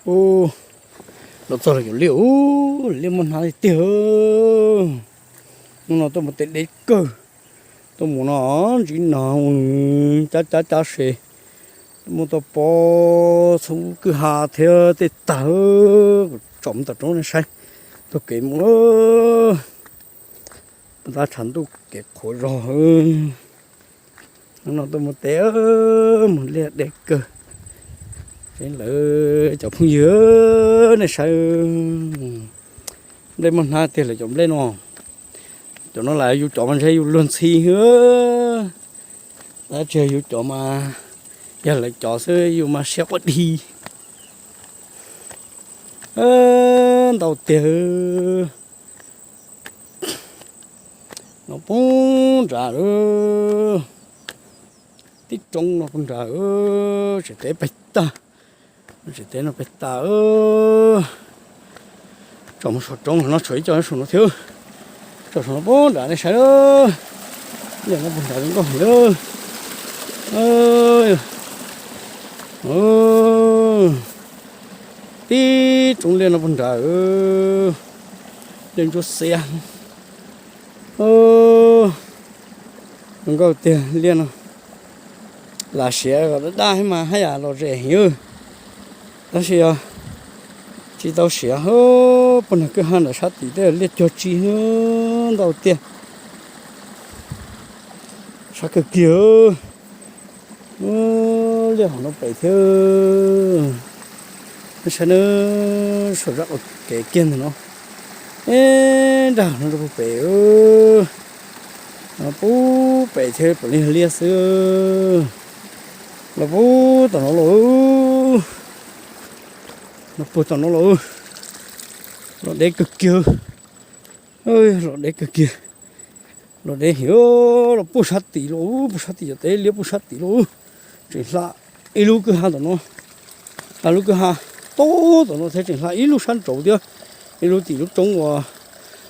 Ub, los txog lawm cov liaj, ub, liaj muaj hnab tiag tiag. Hnub no tuaj mus tes deb kawg, tuaj mus no ntsib no cab cab cab se, tuaj mus tau pom txhua kwj ha thiab tej tag, kuv tsom mus tom roob nej saib, taug kev mus, tab tshav ntuj kev qhuav zog. Hnub no tuaj mus tes, mus liaj deb kawg. Tseeb lawv cov phooj ywg, nej saib, nplej muaj hnab tiag lawm cov nplej no. Cov no las yus cov mas ntshe yus luag ntxhi xwb, tab tsis yog yus cov mas, yog lawv cov xwb yus mas siab quaj dig. Ntau tiag. No poob nrad, tib roob no poob nrad, tsev teb peg tag, tsev teb no peg tag. Tsom mus saum roob no tshuav ib co saum no thiab, tsom saum no poob nrad nej saib, liaj no poob nrad zoo nkauj heev. Tib roob liaj no poob nrad, liaj ntsuab xiab. Zoo nkauj tiag liaj no. Lam siav kom daj daj thiab mas haj yam lom zem heev, tab sis yog tsis tau siav, puag nram kwj ha ntawm sab tim tej liaj cuag tsi ntau tiag. Sab kawg kiag, liaj hauv no pem thiab. Nej saib, saum zaj ua kev kiag ntawm no, ib nrag no rau puag pem, no puag pem thiab puav leej yog liaj xwb. Los puag tom no los, los puag tom no los, los deb kawg kiag, los deb kawg kiag, los deb heev, los puag sab tid los, puag sab tid cov teb liab puag sab tid los, tseem hla ib lub kwj ha tom no, hla lub kwj ha tod tom no thiab tseem hla ib lub sab nraud thiab, ib lub tim lub roob uas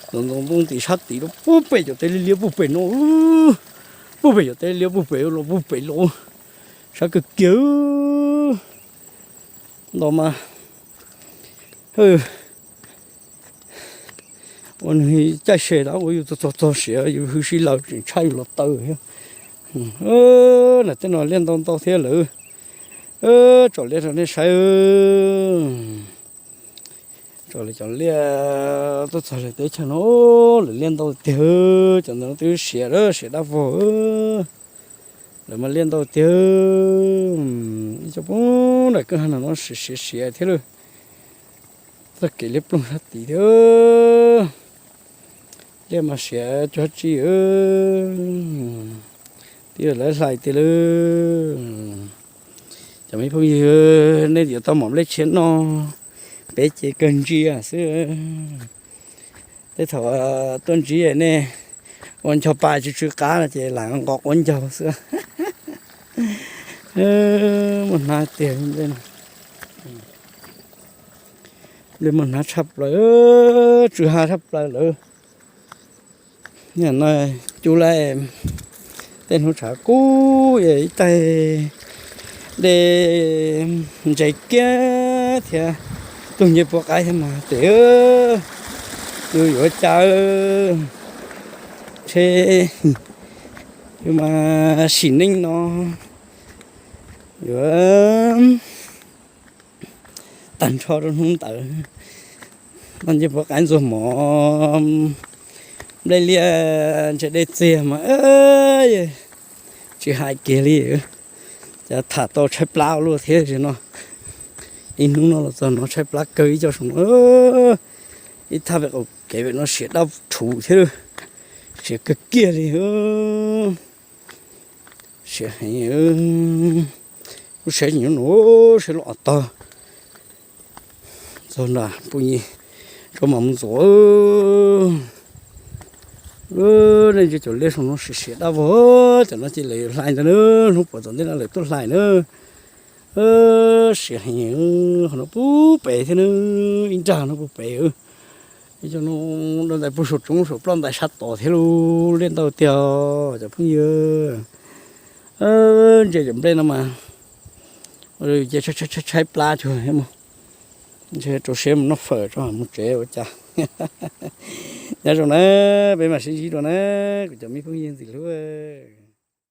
ntxoov ntxoov ntoos tim sab tid los puag pem cov teb liab liab puag pem no, puag pem cov teb liab puag pem los puag pem los, sab kawg kiag. Ntau mas, ua nws caij se dab ua yus txog txog siav yus hwj sij laws tseem tshaj yus los taw thiab. Ntawm tej no liaj ntau ntau thiab lawm. Tsom liaj rau nej saib. Tsom lawv cov liaj tuaj txog lawv teb chaws no, lawv liaj ntau tiag, cov ntawd twb siav lawm, siav dab vog. Lawv mas liaj ntau tiag, ib co poob nram kwj ha no siav siav siav thiab lawm. Txoj kev liab ploog sab tid thiab. Liaj mas siav cuag tsi, twb yog lawv hlais tiag lawm. Cov me phooj ywg, nej yuav tau mov nplej tshiab noj, peb ces kawg ntsia xwb. Tej thaum tuaj ntsib nej ua ncho pa tsw tsw qab no ces lam nqos quav ncaug xwb. Muaj hnab tiag, nplej muaj hnab tshaj plaws, tsw ha tshaj plaws lawm. Nim no cub lawm, tej hnub tshav kub ib taig dej ntse kiag thiab, tug nce puab qaib thiab mas tes, yus yuav cas, ntshe yus mas sim neej no yuav tag nrho rau hnub ntawd. Tug nce puab qaib ntxuag mov, nplej liaj ntse dej txiag mas tsis hais kiag li. Ces tham tau tshaib plab ua luaj thiab no. Ib hnub no los txog no tshaib plab kawg ib co saum no. Ib thaj pem qaum kev pem no siav dab rhuv thiab, siav kawg kiag li. Siav heev, lub siav nyob nua, siav los tog. Txog nram Pum Nyij, tso mam mus ntxuav. Nej ntsia cov liaj saum no siav siav dab vog, cov no ces lawv yuav hlais ntag na, hnub puav tom ntej no lawv tuaj hlais na. Siav heev, qhov no puag pem thiab na, ib nrag no puag pem. Ib co no dua ntais puag saum roob saum ploj ntais sab tod thiab lub liaj ntau tiag cov phooj ywg. Ntsia cov nplej no mas, ces tshaib tshaib plab cuag thiab mas. Ntshe rau siab mus noj fawm tso mus tsev ua cas. Nyob zoo na, peb mam sib ntsib dua na, kuv cov me phooj ywg ntxim hlub.